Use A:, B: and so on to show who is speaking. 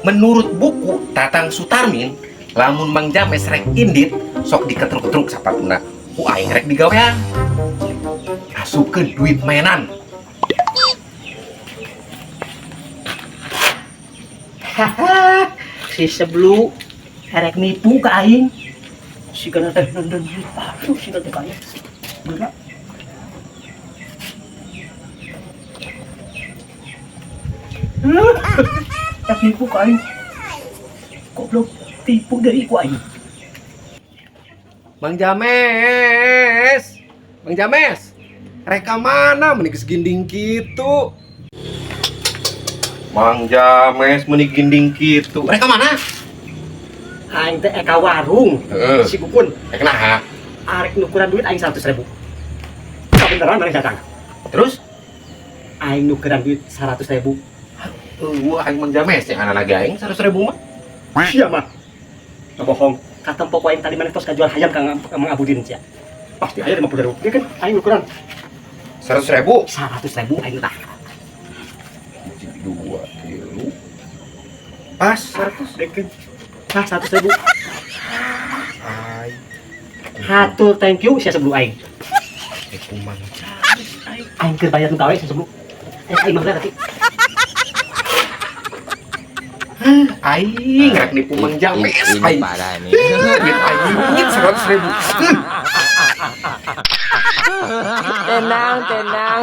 A: Menurut buku Tatang Sutarmin, lamun Mang James rek indit, sok diketruk-ketruk sapatuna. Ku aing rek digawean. Asupkeun duit mainan.
B: Haha, si seblu erek nipu ke aing. Si kana teh nenden aduh si teh kaya. Bener. Rek nipu ke aing. Goblok, tipu dari ku aing.
A: Mang James. Mang James. Rek ka mana meni geus ginding kitu? Mang James meni ginding kitu. Rek ka mana?
B: Aing teh ka warung.
A: Heeh.
B: Si Gukun
A: Rek naha?
B: arek nukuran duit aing 100.000. Kabeneran maneh datang.
A: Terus?
B: Aing nukeran duit 100.000.
A: Wah, aing Mang James yang anak lagi aing 100.000 mah.
B: Sia mah. Bohong. Katempo ku aing tadi maneh tos kajual hayam ka Mang Abudin sia. Pasti aya 50.000. Dia kan aing nukeran
A: 100.000.
B: 100.000 aing tah.
A: 1, 2, 3. Pas 100.
B: Dekeun. Tah 100.000.
A: Ai,
B: Hatur thank you sia sebelum aing.
A: itu Mang James aing.
B: Aing keur bayar nu gawe sia sebelum. Aing mah tadi.
A: Aing rek nipu Mang James
C: Ini
A: aing.
C: parah nih.
A: Duit aing 100.000.
C: Tenang, tenang.